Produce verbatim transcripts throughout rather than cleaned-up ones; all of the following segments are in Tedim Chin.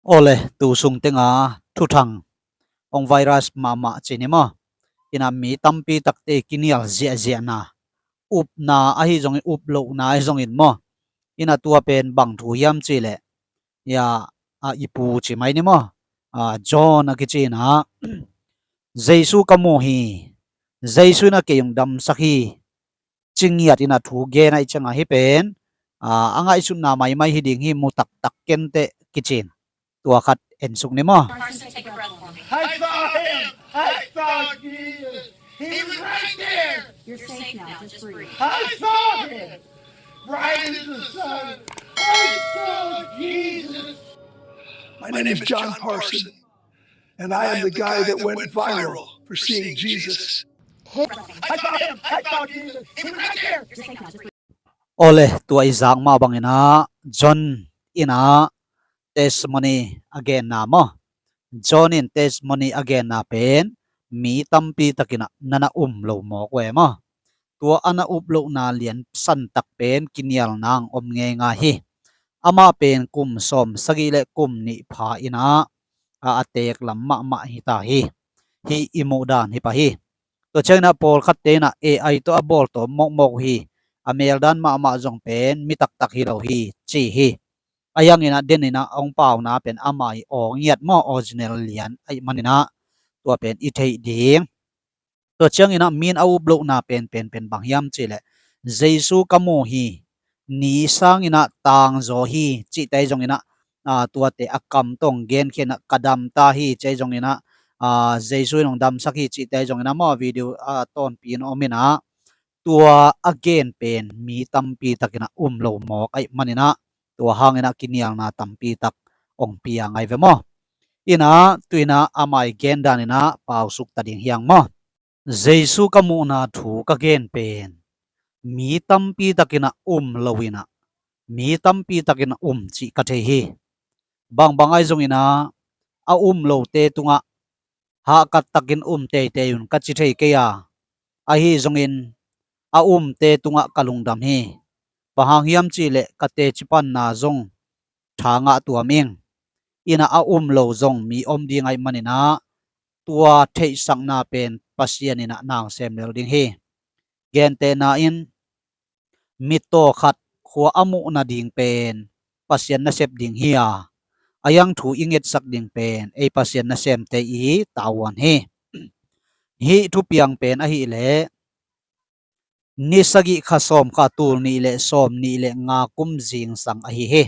Awle, tu sung tenga thuthang hong viral mahmah ci ni maw? Ina mi tampi takte kinial ziahziahna, upna ahi zongin uplohna ahi zongin maw? Ina tua pen bang thu hiam ci leh, ya, a, i pu ci mai ni maw? A, John a kici ina, Jesu ka mu hi, Jesu ina kei hong damsak hi, ci ngiat ina thu gen a i cianga hi pen, a, a ngaihsutna maimai hi ding hi, mu taktak kenteh kici in. Tua khat en suk ni maw? Carson, take a breath for me. I saw him. I saw Jesus. He was right there. You're safe now. Just breathe. I saw him. Bright as the sun. I saw Jesus. My name is John Parson. And I am the guy that went viral for seeing Jesus. I saw him. I saw Jesus. He was right there. Awle, tua i zak mah bangin ah John in ah testimony a genna maw? John in testimony a genna pen mi tampi takin ah na na um lo mawk uh e maw? Tua a na uplohna lian santak pen kinialna hong om ngeingai hi. Amah pen kum sawm sagih le kum nih pha in ah, a, a teek lam mahmah hi ta hi. Hih i muh dan hi pah hi. Tua ciangin ah pawlkhatte in ah A I tawh a bawltawm mawkmawk uh hi. A meldan mahmah zong pen mi taktak hi lo hi ci hi. A hiangin ah den in ah hong pauna pen ama i aw ngiat maw, original lian ahih manin ah tua pen i theih ding. Tua ciangin ah mi in a uplohna penpen pen bang hiam ci leh, Jesu ka mu hi, ni sangin ah tangzaw hi cihte ahi zongin ah, a, tuate a kam tawh hong genkhiat in ah ka dam ta hi ci ahi zongin ah, a, Jesu in hong damsak hi cihte ahi zongin ah maw, video, a, tawnpi in om in ah tua a gen pen mi tampi takin ah um lo mawk ahih manin ah tua hangin ah kinialna tampi tak hong pia ngai ve maw? Ina tu in ah ama i gen dan in ah pausuk ta ding hi hang maw? Jesu ka muhna thu ka gen pen mi tampi takin ah um lo in ah mi tampi takin ah um cih ka thei hi. Bangbang ahi zongin ah a um lote tungah hahkat takin um teitei un ka ci thei kei a, ahi zongin a umte tungah ka lungdam hi. Bang hang hiam cih leh ka teci panna zong tha ngah tuam ing. Ina a um lo zong mi om ding ahih manin ah tua theihsakna pen Pasian in ah na hong sem lel ding hi. Gentehna in mittaw khat khua a muh nading pen Pasian nasep ding hi a, a hiang thu i ngetsak ding pen ei Pasian nasemte i tavuan hi. Hih thupiang pen ahih leh ni sagih kha sawm kha tul nih le sawm nih le nga kum zingsang ahi hi.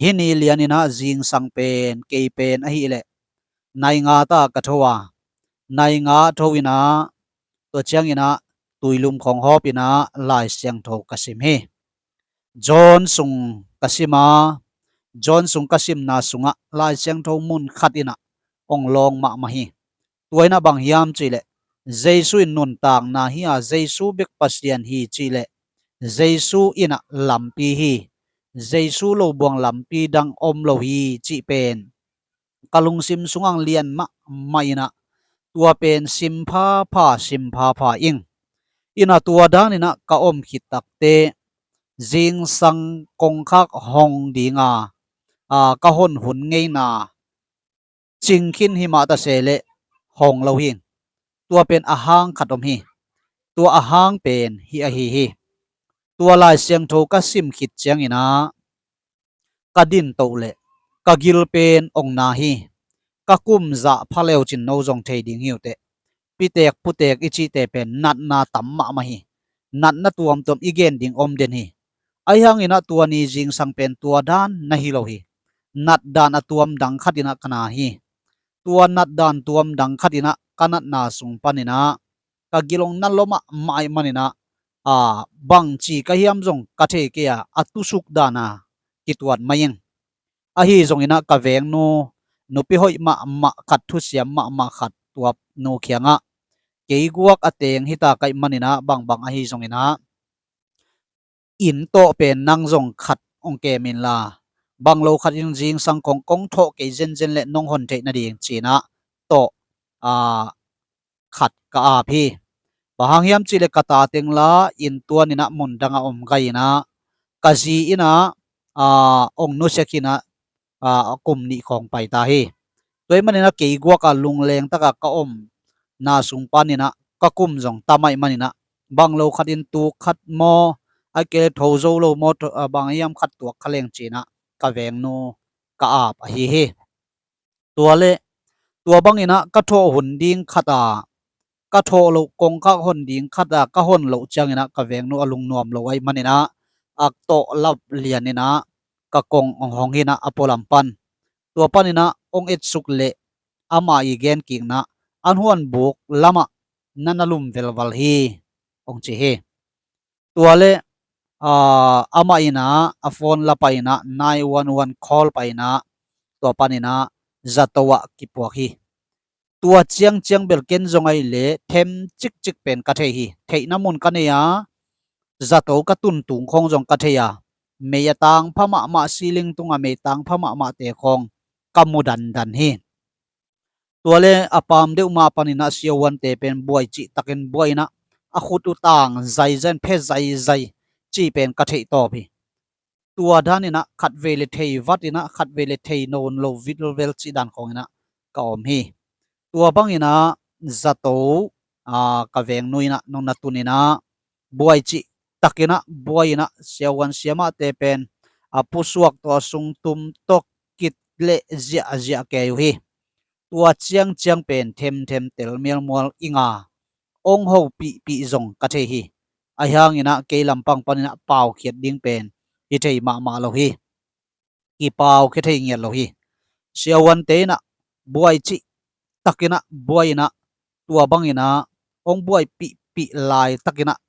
Hih ni lian in ah zingsang pen kei pen ahih leh nai nga ta ka tho a, nai nga tho in ah tua ciangin ah tuilum khawng hawp in ah Lai Siangtho ka sim hi. John sung ka sim a, John sung ka simna sungah Lai Siangtho mun khat in ah hong lawng mahmah hi. Tua in ah bang hiam cih leh Jesu in nuntakna hi a, Jesu bek Pasian hi cih leh Jesu in ah lampi hi. Jesu lo buang lampi dang om lo hi cih pen ka lungsim sungah lian mahmah in ah tua pen sim phapha, sim phapha ing. Ina tua dan in ah ka om khit takte zingsang kongkhak hong ding a, a, ka hon hun ngeina cing khin hi mah ta se leh hong lo hi. Tua pen a hang khat om hi. Tua a hang pen hih ahi hi. Tua Lai Siangtho ka sim khit ciangin ah ka din toh leh ka gil pen ong na hi. Ka kum zah pha leu cin no zong thei ding hi uh teh. Pitek putek i cihte pen natna tam mahmah hi. Natna tuamtuam i gen ding om den hi. Ahi hangin ah tua ni zingsang pen tua dan na hi lo hi. Nat dan a tuam dang khat in ah ka na hi. Tua nat dan tuam dang khat in ah ka natna sung panin ah ka gil ong na lua mahmah ahih manin ah, a, bangci ka hiam zong ka thei kei a, a tusuk dan a kituat mai ing. Ahi zongin ah ka vengnu, nupi hoih mahmah khat, thusiam mahmah khat, tua nu kiangah kei guak a teng hi ta ka hih manin ah bangbang ahi zongin ah inn tawh pen nang zong khat ong kem inla, bang lo khat in zingsang kong kong thawh kei zenzen leh nong hon theih nading ci-in ah tawh, a, khat ka ap hi. Bang hang hiam cih leh ka ta teng la inn tuan in ah mun dang ah om gai in ah ka zi in ah, a, ong nusia khin ah, a, a kum nih khawng pai ta hi. Tua ahih manin ah kei guak a lungleng tak a ka omna sung panin ah ka kum zong tam ahih manin ah bang lo khat in tuk khat maw, ahih kei leh tho zo lo maw, tho, a, bang hiam khat tuak kha leng ci-in ah ka vengnu ka ap ahi hi. Tua leh tua bangin ah ka thawh hun ding khat a, ka thawh loh kongkhak hon ding khat a ka hon loh ciangin ah ka vengnu a lungnuam lo ahih manin ah a tawh lap lianin ah ka kong hong hong in ah a pualam pan. Tua panin ah hong etsuk leh amah i genkikna an huan buk lamah na na lum velval hi, hong ci hi. Tua leh, aa, amah in ah a phone la pah in ah nine one one call pah in ah tua panin ah zato ah kipuak hi. Tua ciangciang bel ken zong ahih leh them cikcik pen ka thei hi. Theihna mun ka nei a, zato ka tun tung khawng zong ka thei a, mei a tang pha mahmah, ceiling tungah mei tang pha mahmahte khawng ka mu dandan hi. Tua leh a paam deuh mah panin ah siavuante pen buai cih takin buai in ah a khut uh tang zaizai in phe zaizai cih pen ka theih tawp hi. Tua danin ah khatvei leh thei vat in ah khatvei leh thei nawn lo vilvel cih dan khawngin ah ka om hi. Tua bangin ah zato, aa, ka vengnu in ah nong na tun in ah buai cih takin ah buai in ah siavuan siamahte pen a pusuak tawh a sungtum tawh kit leh ziahziah kei uh hi. Tua ciangciang pen themthem tel mialmual ing a, hong hopihpih zong ka thei hi. Ahi hangin ah kei lampang panin ah paukhiat ding pen hi thei mahmah lo hi. Kipaukhia thei ngiat lo hi. Siavuante in ah buai cih takin ah buai in ah tua bangin ah hong buaipihpih laitakin ah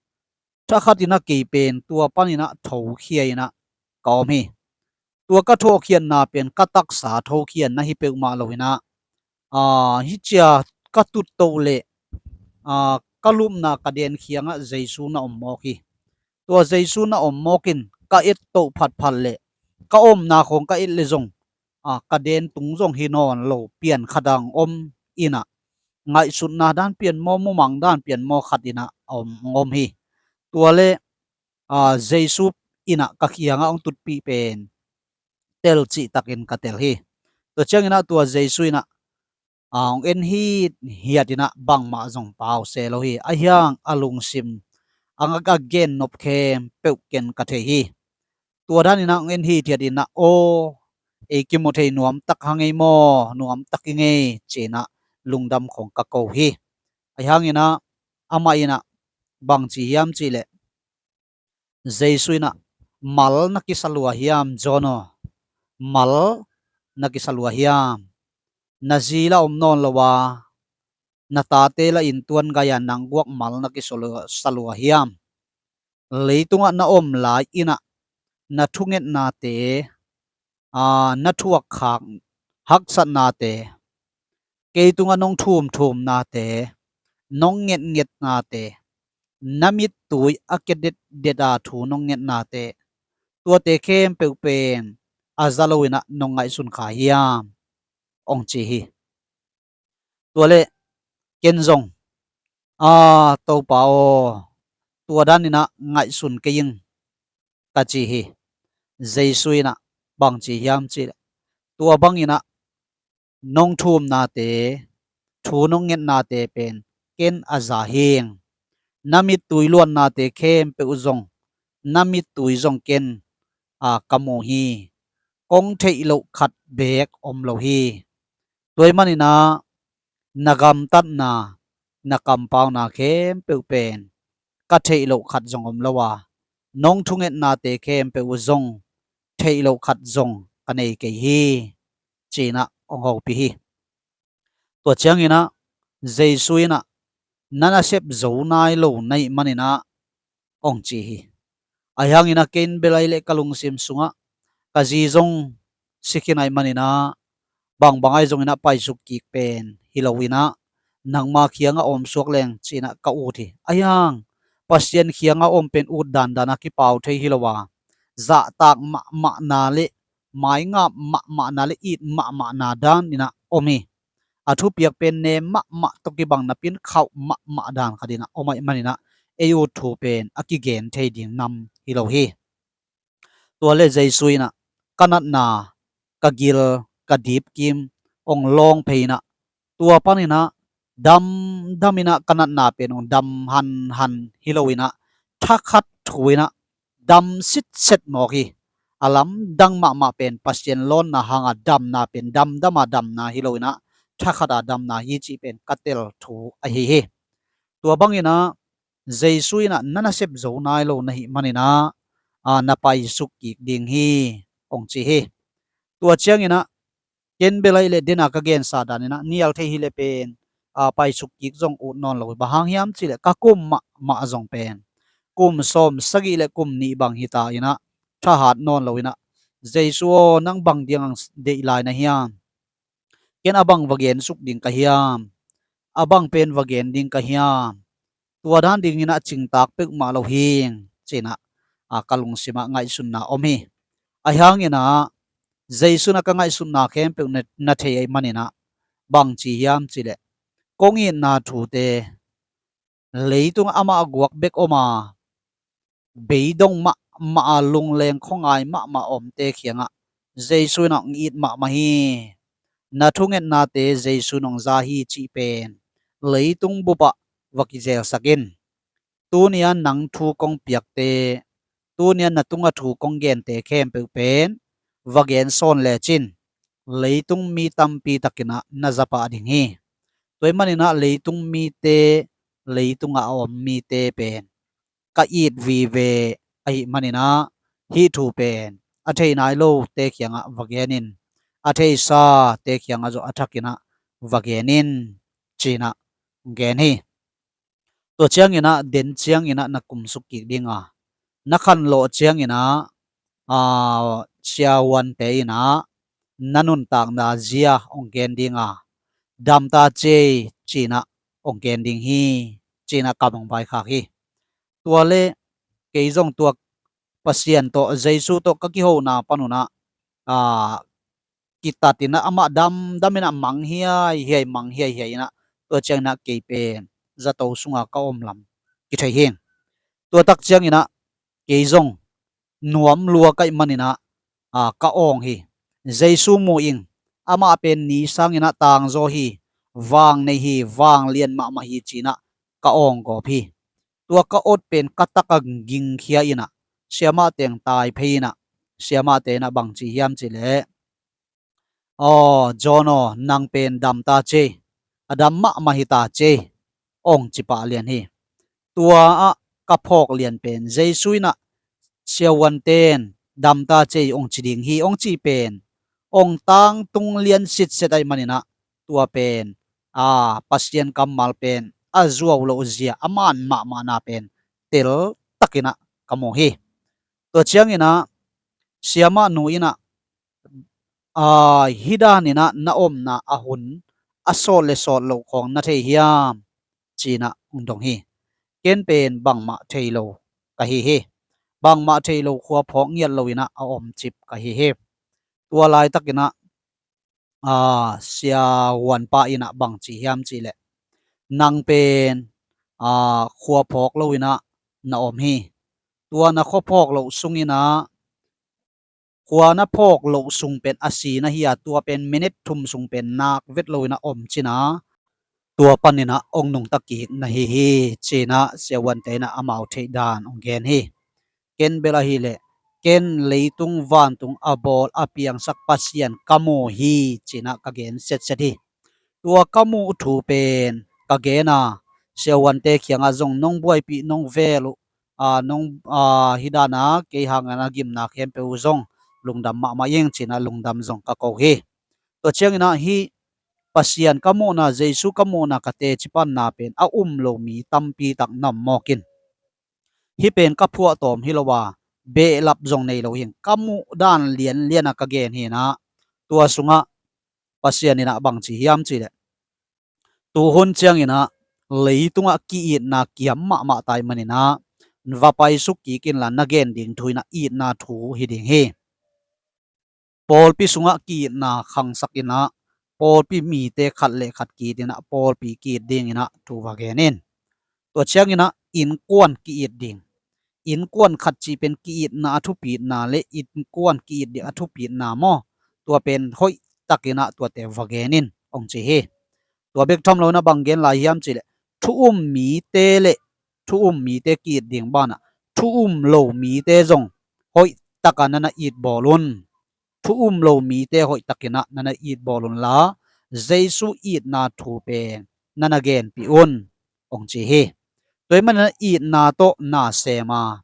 thakhatin ah kei pen tua panin ah thokhia in ah ka om hi. Tua ka thawhkhiatna pen ka taksa thokhiatna hi peuhmah lo in ah, aa, hih cia ka tuttoh leh, aa, ka lupna ka den khiangah Jesu na om mawk hi. Tua Jesu na om mawk in ka ettoh phatphat leh ka omna khawng ka et leh zong, aa, ka den tung zong hi nawn lo pian khat ah hong om in ah, ngaihsutna dan pian maw, mumang dan pian maw khat in ah a om, hong om hi. Tua leh, aa, Jesu in ah ka khiangah hong tutpih pen tel cih takin ka tel hi. Tua ciangin ah tua Jesu in ah, aa, hong en hithiat in ah bangmah zong pause lo hi. Ahi hang a lungsim a ngak a gennop khempeuh ken ka thei hi. Tua danin ah hong en hithiat in ah, aw, ei kimu thei nuam tak hang ei maw, nuam tak ing ei ci-in ah lungdam khawng ka ko hi. Ahi hangin ah amah in ah bang ci hiam cih leh, Jesu in ah, mal na kisa lua hiam John aw, mal na kisa lua hiam? Na zi lah om nawn lo a, na tate lah inntuan gai a, nang guak mal na kisa lua, sa lua hiam? Leitungah na om lai in ah na thungetnate, aa, na thuakkhak haksatnate, kei tungah nong thumthumnate, nong ngetngetnate, na mittui a kia detdet a thu nong ngetnate, tuate khempeuh pen a za lo in ah nong ngaihsun kha hiam? Hong ci hi. Tua leh ken zong, aa, Topa aw, tua danin ah ngaihsun kei ing, ka ci hi. Jesu in ah bang ci hiam cih leh, tua bangin ah nong thumnate, thu nong ngetnate pen ken a za hi ing. Na mittui luannate khempeuh zong, na mittui zong ken, aa, ka mu hi. Kong theih loh khat beek om lo hi. Tua ahih manin ah na gamtatna, na kampauna khempeuh pen ka theih loh khat zong om lo a, nong thungetnate khempeuh uh zong theih loh khat zong ka nei kei hi, ci-in ah hong hopih hi. Tua ciangin ah Jesu in ah, na nasep zo nai lo na hih manin ah, hong ci hi. Ahi hangin ah ken bel ahih leh ka lungsim sungah ka zi zong si khin ahih manin ah, bangbang ahi zongin ah paisuk kik pen hi lo in ah, nangma kiangah a om suak leng ci-in ah ka ut hi. Ahi hang Pasian kiangah a om pen ut dandan a kipau thei hi lo a, zahtak mahmahna leh maingap mahmahna leh it mahmahna dan in ah om hi. A thupiak pen nem mahmah tawh kibang napi-in khauh mahmah dan khat in ah om ahih manin ah, ei ut thu pen a kigen thei ding nam hi lo hi. Tua leh Jesu in ah, ka natna, ka gil, ka dipkim hong lawng phei in ah, tua panin ah damdam in ah ka natna pen hong dam hanhan hi lo in ah, thakhat thu in ah dam sitset mawk hi. A lamdang mahmah pen Pasian lawnna hanga damna pen damdama damna hi lo in ah, thakhata damna hi cih pen ka tel thu ahi hi. Tua bangin ah Jesu in ah na nasep zo nai lo na hih manin ah, a, na paisuk kik ding hi, hong ci hi. Tua ciangin ah ken bel ahih leh dena ka gensa danin ah nial thei hi leh pen, a, paisuk kik zong ut nawn lo hi. Bang hang hiam cih leh ka kum mahmah zong pen kum sawm sagih le kum nih bang hi ta in ah thahat nawn lo in ah, Jesu aw, nang bang ding ang deih lai na hiam? Ken a bang va gensuk ding ka hiam? A bang pen va gen ding ka hiam? Tua dan dingin ah cingtak peuhmah lo hing, ci-in ah, a, ka lungsimah ngaihsunna om hi. Ahi hangin ah Jesu in ah ka ngaihsutna khempeuh na, na thei ahih manin ah bang ci hiam cih leh, kong itna thute, leitung amah guak bek om a, beidong mahmah a, lungleng khuangai mahmah a omte kiangah Jesu in ah hong it mahmah hi. Na thungetnate Jesu in hong za hi cih pen leitung bupah va kizelsak in. Tuni-a nang thu kong piakte, tuni-a na tungah thu kong gente khempeuh pen va gen sawn lecin, leitung mi tampi takin ah na za pah ding hi. Tua ahih manin ah leitung mite, leitungah a om mite pen ka it vive ahih manin ah hih thu pen a thei nai lote kiangah va gen in, a theisate kiangah zong a thakin ah va gen in, ci-in ah gen hi. Tua ciangin ah, den ciangin ah na kumsuk kik ding a, na khanlawh ciangin ah, aa, siavuante in ah na nuntakna zia hong gen ding a, dam ta ciei, ci-in ah hong gen ding hi, ci-in ah kam hong vaikhak hi. Tua leh kei zong tua Pasian tawh, Jesu tawh ka kihona pan un ah, aa, kitat in ah amah damdam in ah mang hiaihiai, mang hiaihiai in ah, tua ciangin ah kei pen zato sunga ka om lam kithei hi. Tua tak ciangin ah kei zong nuam lua ka hih manin ah, aa, ka awng hi. Jesu mu ing, amah pen ni sangin ah tangzaw hi, vang nei hi, vanglian mahmah hi, ci-in ah ka awng gawp hi. Tua ka awt pen ka tak a gingkhia in ah, siamah teng tai phei in ah, siamahte in ah bang ci hiam cih leh, "Aw, John aw, nang pen dam ta ciei, a dam mahmah hi ta ciei," hong ci pah lian hi. Tua ah ka phawk lian pen, Jesu in ah siavuante'n dam ta ciei hong ci ding hi hong cih pen hong tangtung lian sitset ahih manin ah, tua pen, aa, Pasian kammal pen a zuau loh zia, a man mahmahna pen tel takin ah ka mu hi. Tua ciangin ah siamah nu in ah, aa, "Hih danin ah na omna a hun a sawt le sawt loh khawng na thei hiam?" ci-in ah hong dong hi. Ken pen bangmah thei lo ka hi hi. Bangmah thei lo, khua phawk ngiat lo in ah a omcip ka hi hi. Tua laitakin ah, aa, siavuanpa in ah bang ci hiam cih leh, "Nang pen, aa, khua phawk lo in ah na om hi. Tua na khua phawk loh sungin ah, khua na phawk loh sung pen a si na hi a, tua pen minute thum sung pen nak vet lo in ah om cin a, tua panin ah hong nungta kik na hi hi," ci-in ah siavuante in ah amau theih dan hong gen hi. Ken bel ahih leh, "Ken leitung vantung a bawl a piangsak Pasian ka mu hi," ci-in ah ka gen setset hi. Tua ka muh thu pen ka gen a, siavuante kiangah zong nong buaipih, nong vel uh, aa, nong, aa, hih dan a kei hangah na gimna khempeuh uh zong lungdam mahmah ing, ci-in ah lungdam zong ka ko hi. Tua ciangin ah hih Pasian ka muhna, Jesu ka muhna ka teci panna pen a um lo mi tampi tak na om mawk in, hih pen ka phuahtawm hi lo a, behlap zong nei lo hi ing. Ka muh dan lianlian a ka gen hi in ah, tua sungah Pasian in ah bang ci hiam cih leh, "Tu hun ciangin ah leitungah ki-itna kiam mahmah ta ahih manin ah, va paisuk kik inla, na gen ding thu in ah itna thu hi ding hi. Pawlpi sungah ki-itna khangsak in ah, pawlpi mite khat le khat ki-it in ah, pawlpi ki-it dingin ah thu va gen in. Tua ciangin ah innkuan ki-it ding. Innkuan khat cih pen ki-itna a thupitna le innkuan ki-it ding a thupitna maw, tua pen hoih takin ah tuate va gen in, hong ci hi. Tua bek tham lo in ah bang gen lai hiam cih leh, thu um mite le thu um mite ki-it ding banah thu um lo mite zong hoih takin na na it bawl un. Thu um lo mite hoih takin ah na na it bawl unla, Jesu itna thu pen na na genpih un, hong ci hi. Tua ahih manin ah itna tawh na sem a,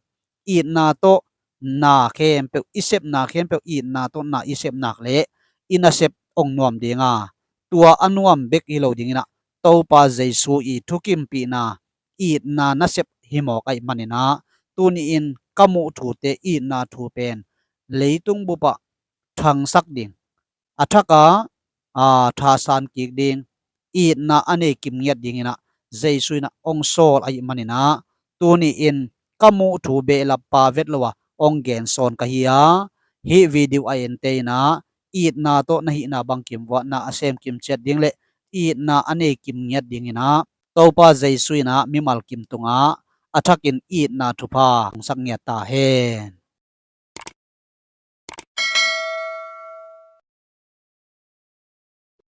itna tawh na khempeuh, i sepna khempeuh itna tawh na i sep nak leh i nasep hong nuam ding a, tua a nuam bek hi lo dingin ah Topa Jesu i thukimpihna itna nasep hi mawk ahih manin ah, tuni-in ka muh thute itna thu pen leitung bup ah thangsak ding, a thak a, aa, thasan kik ding, itna a nei kim ngiat dingin ah Jesu in ah hong sawl ahih manin ah, tuni-in ka muh thu behlap pa vet lo a hong gen sawn ka hi a, hih video a ente in ah itna tawh na hihna bangkim vuah na a sem kim ciat ding le itna a nei kim ngiat dingin ah Topa Jesu in ah mimal kim tungah a thakin itna thupha hong sak ngiat ta hen.